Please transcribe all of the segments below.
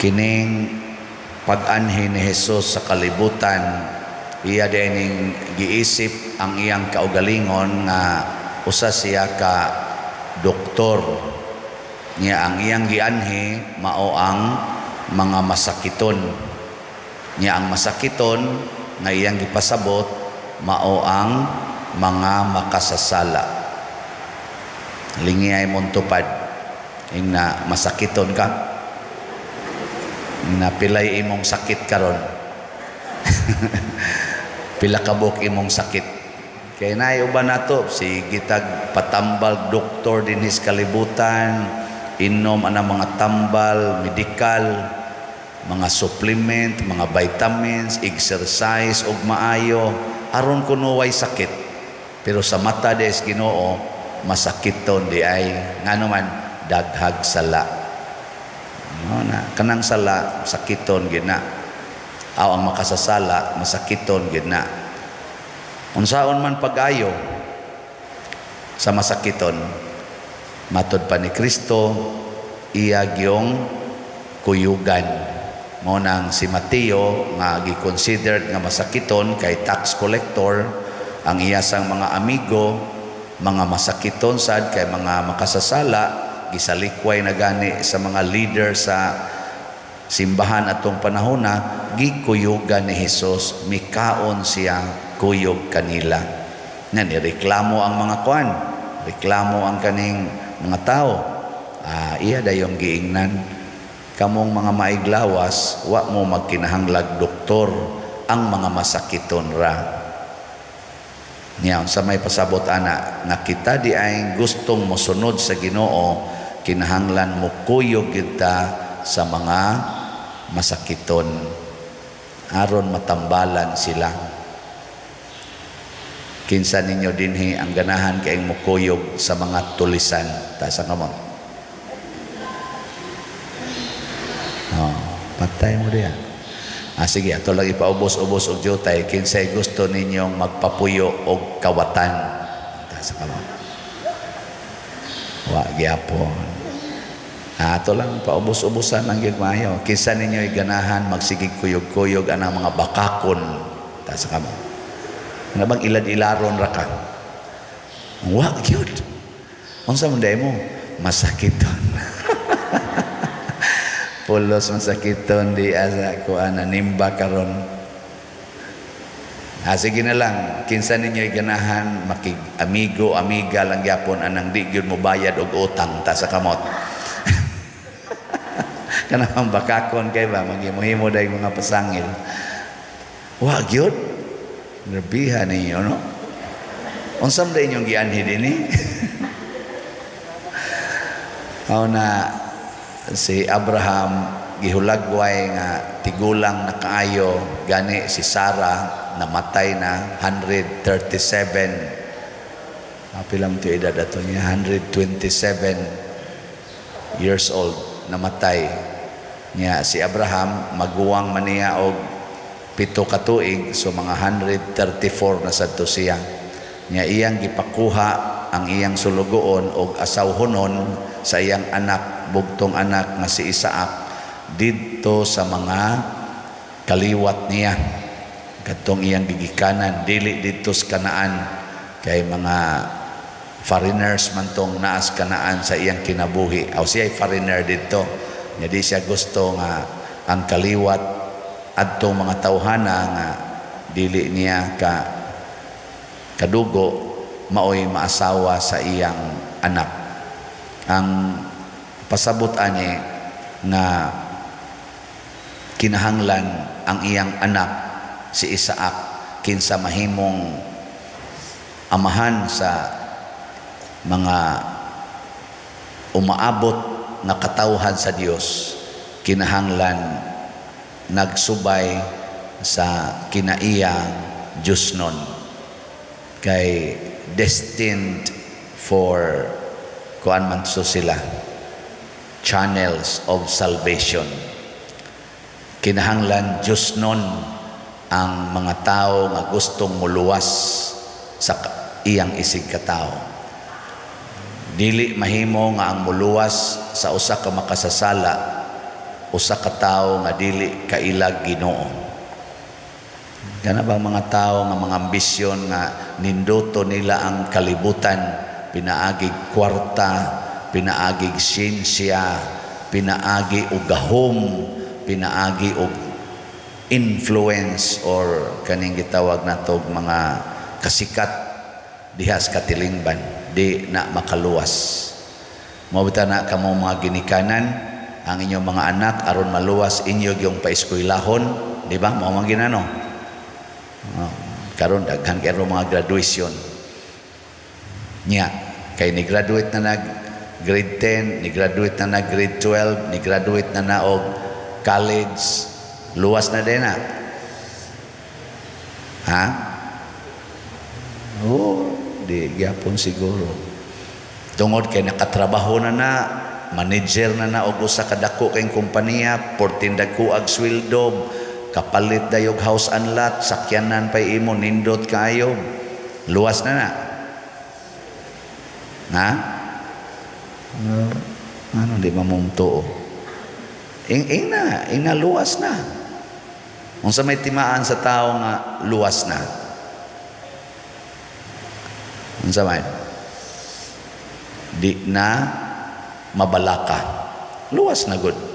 Kining pag-anhi ni Jesus sa kalibutan, iya dining giisip ang iyang kaugalingon nga usa siya ka doktor. Niya ang iyang gianhi mao ang mga masakiton. Niya ang masakiton nga iyang gipasabot mao ang mga makasasala. Lingiyay mong tupad. Ingna, masakiton ka. Na pilay imong sakit karon? Pila kabuk imong sakit? Kay naay uban nato, sige tag patambal doktor dinhi sa kalibutan, inom ana mga tambal, medikal, mga supplement, mga vitamins, exercise og maayo aron kuno way sakit. Pero sa mata des Ginoo, masakiton di ay, ngano man daghag sala. No, na kanang sala sakiton gid na. Aw, ang makasasala masakiton gid na. Unsaon man pag-ayo sa masakiton, matod pa ni Kristo, iya gyung kuyugan. Mao nang si Mateo nga gi-considered nga masakiton kay tax collector, ang iya sang mga amigo mga masakiton sad kay mga makasasala, gisalikway na gani sa mga leader sa simbahan atong panahona, gikuyugan ni Hesus, mikaon siya kuyog kanila. Nga nireklamo ang mga kuan, reklamo ang kaning mga tao. Ah, iya dayong giingnan, "Kamong mga maiglawas, wa mo magkinahanglag doktor, ang mga masakiton ra." Niya sa may pasabot ana nga kita di ay gustong mosunod sa Ginoo, kinahanglan mo kuyog kita sa mga masakiton aron matambalan sila. Kinsa ninyo dinhi ang ganahan kaayong mukuyog sa mga tulisan? Taas ang kamot. Oh, patay mo diya. Ah, sige, ato lang ipaubos-ubos og jutay. Kinsay gusto ninyong magpapuyo og kawatan? Taas ang kamot. Wa gyapon. Ah, ato lang paubos-ubosan ang gyud maayo. Kinsa ninyo ganahan magsigig kuyog-kuyog anang mga bakakon? Taas ang kamot. Nga bang ilad-ilaron ra ka? Wa gyud. Unsa man day mo? Masakiton. Pulos masakiton di asa kuan nimba karon. Ah, sige na lang, kinsa ninyo ganahan makig amigo, amiga lang gyapon anang di gyud mo bayad og utang? Ta sa kamot. Kanang bakakon kay ba maghimo-himo day mga pasangil. Wa gyud. Grabiha ninyo, no? Unsa man inyong gianhi dinhi? Mao na si Abraham gihulagway nga tigulang na kaayo, gani si Sarah namatay na 137. Pila man to edad ato niya? 127 years old namatay niya si Abraham. Maguwang man niya og 7 ka tuig, so mga 134 na sadto siya. Niya iyang gipakuha ang iyang sulugoon og asawhonon sa iyang anak, bugtong anak nga si Isaac, didto sa mga kaliwat niya kadtong iyang gigikanan, dili didto sa Kanaan kay mga foreigners man tong naas Kanaan sa iyang kinabuhi. Aw, siya ay foreigner didto. Nya di siya gusto nga ang kaliwat adtong mga tawhana nga dili niya ka kadugo maoy maasawa sa iyang anak. Ang pasabot ani nga kinahanglan ang iyang anak si Isaac, kinsa mahimong amahan sa mga umaabot nga katawhan sa Dios, kinahanglan nagsubay sa kinaiyang Diyosnon kay destined for kuan man so sila, channels of salvation. Kinahanglan Diyosnon ang mga tao nga gustong muluwas sa iyang isig katao. Dili mahimo nga ang muluwas sa usa ka makasasala. usa ka tawo nga dili kailag Ginoo. Kana bang mga tao nga mga ambisyon nga ninduto nila ang kalibutan, pinaagig kwarta, pinaagig siyensya, pinaagi og gahom, pinaagi og influence or kaning gitawag nato og mga kasikat diha sa katilingban, di na makaluwas. Mao bitaw na kamo mga ginikanan, ang inyong mga anak aron maluwas inyo yung paeskwelahon, di ba? Mao man ginano. Oh, karon daghan kay mga graduation. Nya, kay ni graduate na nag grade 10, ni graduate na nag grade 12, ni graduate na na og college, luwas na din na. Ha? Oh, di gyapon siguro. Tungod kay nakatrabaho na na, manager na na og usa ka dako kay kompanya, 14 dagko ag sweldo, kapalit dayog house and lot, sakyanan pay imo, nindot kaayo. Luwas na na. Ha? Ano di mamumtuo? Ing na, ing na luwas na. Unsa may timaan sa tao nga luwas na? Unsa man? Di na mabalaka. Luwas na gud.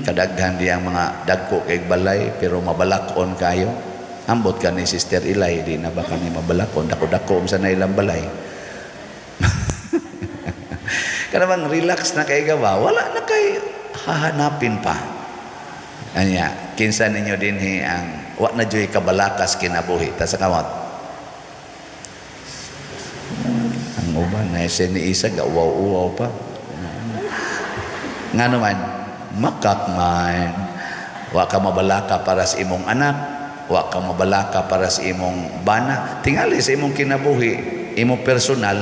Kadaghan di ang mga dagko kay balay pero mabalakon kayo. Ambot ka ni Sister Ilay, di na ba kani mabalakon? Dako-dako unsa na ilang balay. Kana bang relax na kay ba? Wala na kay hahanapin pa. Anya, kinsa ninyo dinhi ang wa na juy kabalakas kinabuhi ta sa kamot? Ang uban na siya ni isa ga uwaw-uwaw pa. Nga naman, makak man. Wa ka mabalaka para sa imong anak, wa ka mabalaka para sa imong bana. Tingali sa imong kinabuhi, imong personal,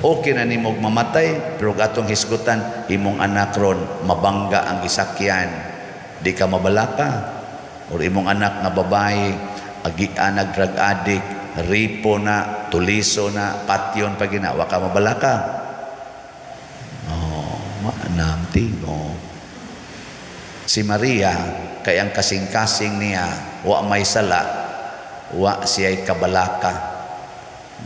okay na nimog mamatay, pero atong hisgutan, imong anak ron, mabangga ang gisakyan, di ka mabalaka. Or imong anak nga babae, agian nag drug addict, ripo na, tuliso na, patyon pa gina, wa ka mabalaka. Oh, manam tingog. Si Maria, kay ang kasing-kasing niya, wa may sala, wa siya'y kabalaka,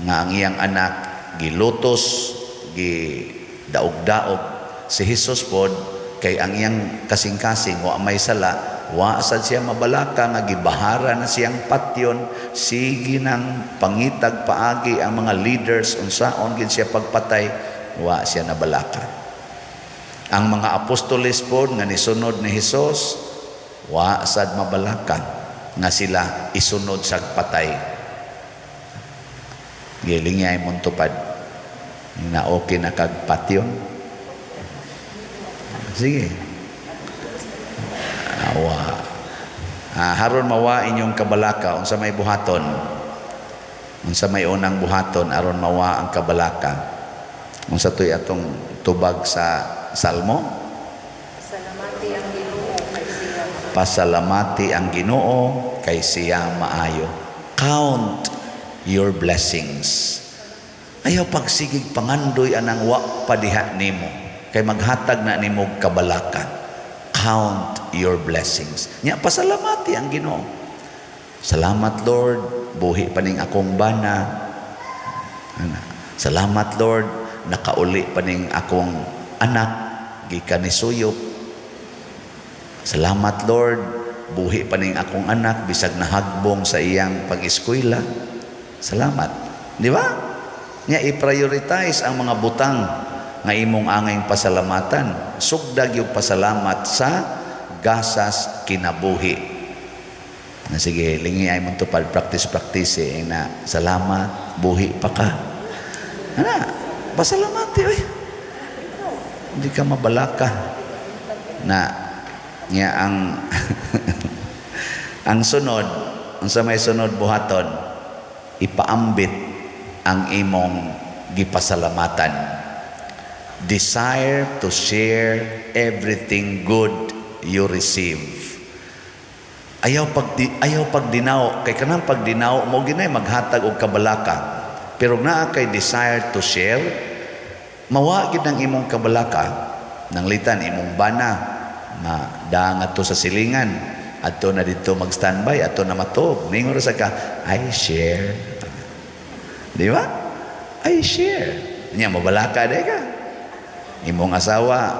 nga ang iyang anak gilutos, gi daog-daog. Si Jesus pod, kay ang iyang kasing-kasing wa may sala, wa sad siya mabalaka nga gibahara na siyang patyon, sige nang pangitag paagi ang mga leaders unsaon gid siya pagpatay, wa siya nabalaka. Ang mga apostoles pod nga nisunod ni Hesus, wa sad mabalaka nga sila isunod sa patay. Giling niya imong tupad na okay na kag patyon. Sige. Awa. Haron mawa inyong kabalaka unsa may buhaton? Unsa may unang buhaton aron mawa ang kabalaka? Unsa to'y atong tubag sa Salmo? Pasalamati ang Ginoo kay siya maayo. Pasalamati ang Ginoo kay siya maayo. Count your blessings. Ayaw pagsigig pangandoy anang wa padiha nimo kay maghatag na nimo kabalaka. Count your blessings. Nya pasalamati ang Ginoo. Salamat, Lord, buhi pa ning akong bana. Ana. Salamat, Lord, nakauli pa ning akong anak gikan ni suyop. Salamat, Lord, buhi pa ning akong anak bisag nahagbong sa iyang pag-eskwela. Salamat. Di ba? Nya i-prioritize ang mga butang nga imong angayng pasalamatan. Sugdag yung pasalamat sa gasas kinabuhi. Na sige, lingi ay mong tupad, practice practice eh, na salamat, buhi pa ka. Ana, pasalamati oy. Hindi ka mabalaka. Na niya ang ang sunod, unsa may sunod buhaton, ipaambit ang imong gipasalamatan. Desire to share everything good you receive. Ayaw pagdinaw kay kanang pagdinaw mo ginay maghatag og kabalaka. Pero naa kay desire to share, mawa gid ang imong kabalaka. Nanglitan imong bana Ma daang adto sa silingan, adto na didto mag standby, adto na matuog. Ningon ra sa ka, "I share." Di ba? "I share." Nya mabalaka day ka. Imong asawa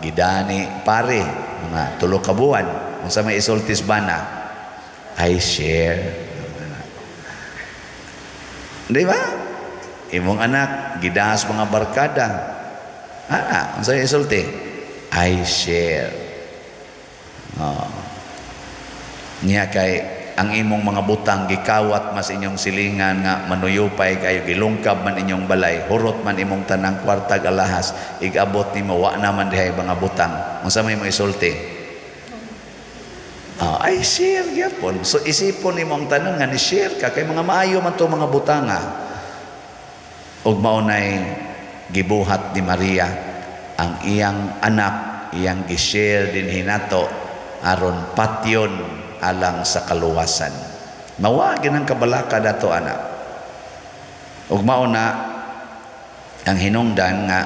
gidani pare mga 3 ka buwan. Unsa may isultis bana? "I share." Di ba? Imong anak gidahas mga barkada. Ah, unsa may isulti? "I share." Oh. Niya kay ang imong mga butang gikawat mas inyong silingan nga manuyupay kayo, gilungkab man inyong balay, hurot man imong tanang kwartag alahas, igabot nimo wa naman dihay mga butang, unsa may mo isulti? Oh, "I share" gyapon. So isipon nimo ang tanan nga ni share ka kay mga maayo man to mga butanga. Ug mao nay gibuhat ni Maria, ang iyang anak iyang gi-share dinhi nato aron patyon alang sa kaluwasan. Mawa ang kabalaka dato anak. Ug mao na ang hinungdan nga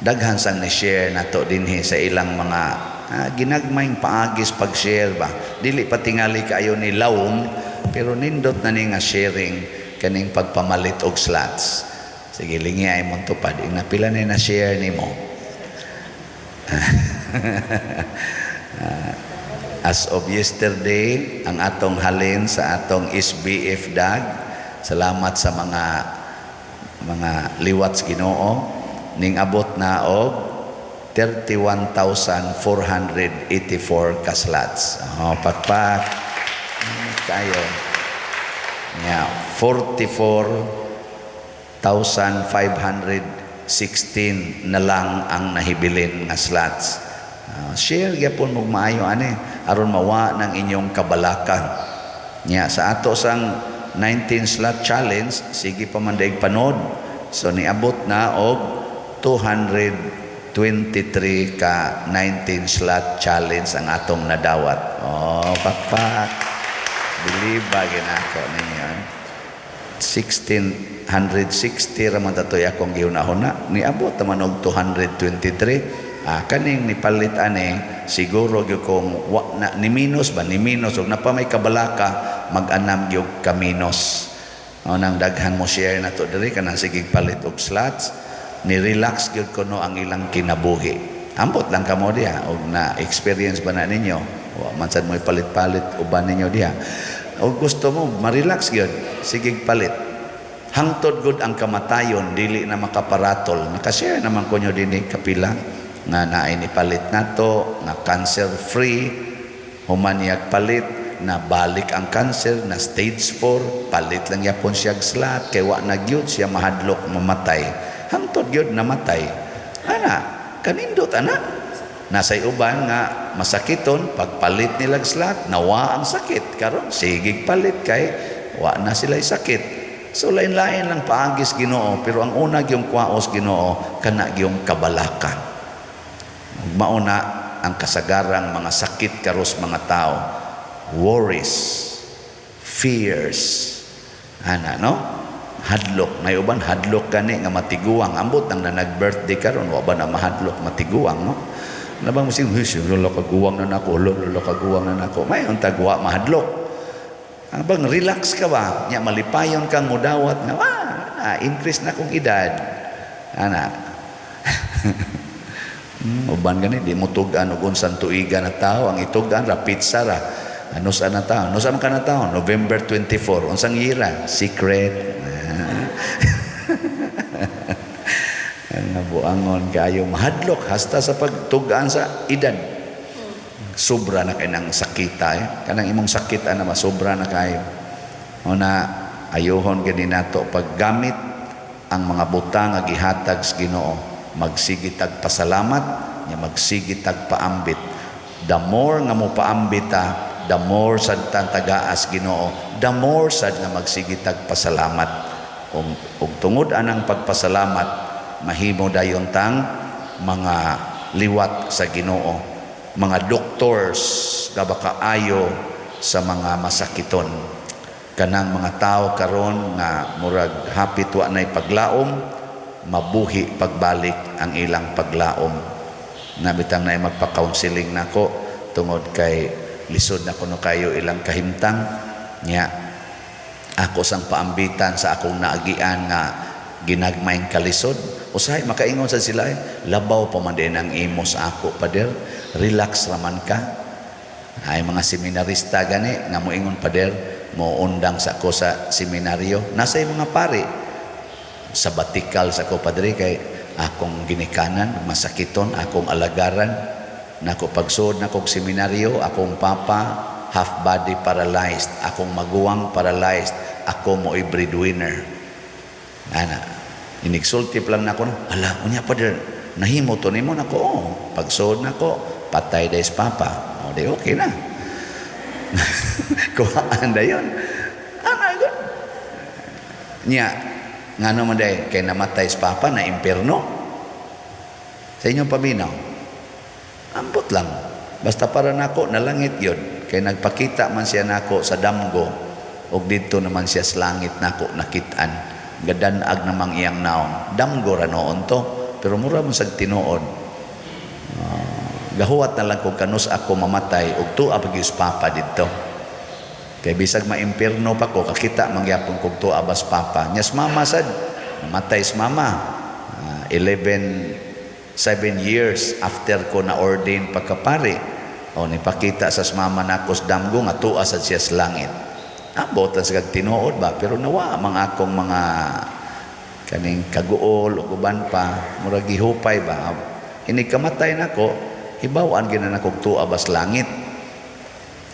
daghan sang ni-share nato dinhi sa ilang mga ginagmayng paagis pag-share ba. Dili pa tingali kaayo ni lawom, pero nindot na ni nga sharing kaning pagpamalit og slots. Sige, lingi ay mong tupad. Ing pila na na-share nimo? As of yesterday, ang atong halin sa atong SBF DAG, salamat sa mga liwat sa Ginoo, ning abot na og 31,484 ka slots. Oh, pakpak. Kayo. Nya 44,516 na lang ang nahibilin nga slots. Share gyapon mo maayo ani aron mawa ng inyong kabalaka. Nya sa ato sang 19 slot challenge, sige pa man daig panod. So niabot na og 223 ka 19 slot challenge ang atong nadawat. Oh, pakpak. Believe ba ginako ninyo? 1660 ra man tatoy akong gihuna-huna, niabot naman og 223. Ah, kaning nipalit ani siguro gyud kung wa na ni minus ba, ni minus og napa may kabalaka, mag-anam gyud ka minus. O nang daghan mo share na to diri kanang sige palit og slots, ni relax gyud kuno ang ilang kinabuhi. Ambot lang kamo diha og na experience ba na ninyo, wa man sad mo palit-palit uban ninyo diha og gusto mo ma-relax gyud, sige palit hangtod gud ang kamatayon dili na makaparatol. Nakashare naman ko nyo dinhi kapila nga naay ni palit nato nga cancer free, human niyag palit na balik ang cancer na stage 4. Palit lang yapon siya slot kay wa na gyud siya mahadlok mamatay, hangtod gyud namatay ana. Kanindot ana. Nasay uban nga masakiton, pagpalit nilag slot nawa ang sakit, karon sige palit kay wa na sila sakit. So lain-lain lang paagis Ginoo, pero ang una gyung kwaos Ginoo kana gyung kabalaka. Mauna ang kasagarang mga sakit karos mga tao, worries, fears ana, no? Hadlok na uban, hadlok gani nga matiguang. Ambot ang na nag-birthday karon, wa ba na mahadlok matiguang, no? Nabang mo sing, "Huy, lolo, kaguwang na nako, lolo, kaguwang na nako." May untag wa mahadlok. Abang relax ka ba? Nya malipayon kang mudawat nga, increase na kong edad. Ana. Uban gani di mo tug-an og unsang tuiga na tao, ang itug-an ra pizza ra. Ano sa na tao? Ano sa man ka na tao? November 24. Unsang year? Secret. Ang nabuangon kayo, mahadlok hasta sa pagtug-an sa edad. Sobra na kay nang sakita eh. Kanang imong sakit ana, masobra na kayo. O na ayuhon gani nato paggamit ang mga butang nga gihatag sa Ginoo. Magsige tag pasalamat, nya magsige tag paambit. The more nga mo paambit ta, the more sad ta tagaas Ginoo, the more sad nga magsige tag pasalamat. Ug tungod anang pagpasalamat, mahimo dayon tang mga liwat sa Ginoo, mga doctors nga baka ayo sa mga masakiton. Kanang mga tao karon nga murag hapit wa nay paglaom, mabuhi pagbalik ang ilang paglaom. Nabitang na magpa-counseling nako tungod kay lisod na kuno kayo ilang kahimtang nya. Ako sang paambitan sa akong naagian nga ginagmayng kalisod. Usahay makaingon sa sila eh, "Labaw pa man din ang imo sa ako, pader, relax raman ka." Ay mga seminarista gani nga moingon, "Pader, mo undang sa ko sa seminaryo." Nasa mga pari sabbatical sa ko, "Padre, kay akong ginikanan masakiton, akong alagaran nako. Pagsuod nako seminaryo, akong papa half body paralyzed, akong maguwang paralyzed, ako mo'y breadwinner." Ana, inigsulti pa lang nako, "Hala, unya pader, nahimo to nimo?" Nako, "Oh, pagsuod nako, patay dahil papa. O di okay na." Kuhaan dayon. Ana gud. Nya, ngano man day kay namatay si papa na impierno? Sa inyong paminaw. Ambot lang. Basta para nako nalangit yun. Kay nagpakita man siya nako sa damgo ug didto naman siya sa langit nako nakitaan. Gadanag namang iyang naong. Damgo ra noon to, pero mura man sag tinuod. Gahuwat na lang kung kanus ako mamatay ug tuwa pa gyud papa didto. Kay bisag maimpierno pa ko, kakita mangyapon kog tuwa bas papa. Nyas mama sad, namatay si mama. 11 7 years after ko na ordain pagkapari. O nipakita sa mama nako sa damgo nga tuwa sad siya sa langit. Ambot lang sa kag tinuod ba, pero nawa mga akong mga kaning kaguol ug uban pa, murag gihupay ba. Inig kamatay nako, hibaw-an gyud na nako tuwa bas langit.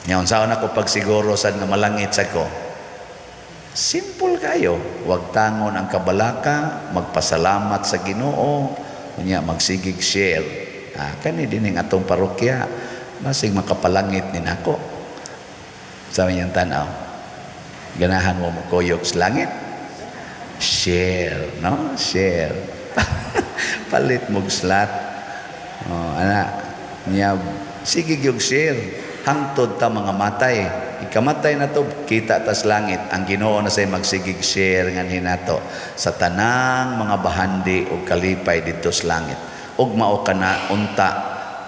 Nya unsaon ako pagsiguro sad nga malangit sa ko? Simple kayo. Wag tangon ang kabalaka, magpasalamat sa Ginoo, unya magsigig share. Ah, kani dining atong parokya, basig makapalangit ni nako. Sa niyang tanaw. Ganahan mo mokuyog sa langit? Share, no? Share. Palit mo slot. Oh, ana, niya sige gyud share hangtod ta mga matay. Ikamatay na to, kita tas langit. Ang Ginoo na say magsigig share nganhi nato sa tanang mga bahandi o kalipay didto sa langit. Ug mao kana unta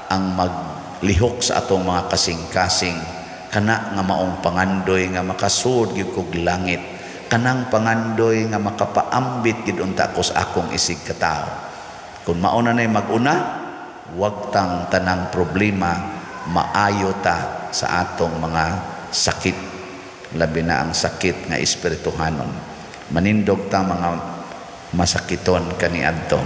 ang maglihok sa atong mga kasing-kasing, kana nga maong pangandoy nga makasud gyud kog langit, kanang pangandoy nga makapaambit gid unta ko sa akong isig katawo. Kung mao na nay mag-una, wag tang tanang problema, maayo ta sa atong mga sakit, labi na ang sakit nga espirituhanon. Manindog ta mga masakiton kaniadto.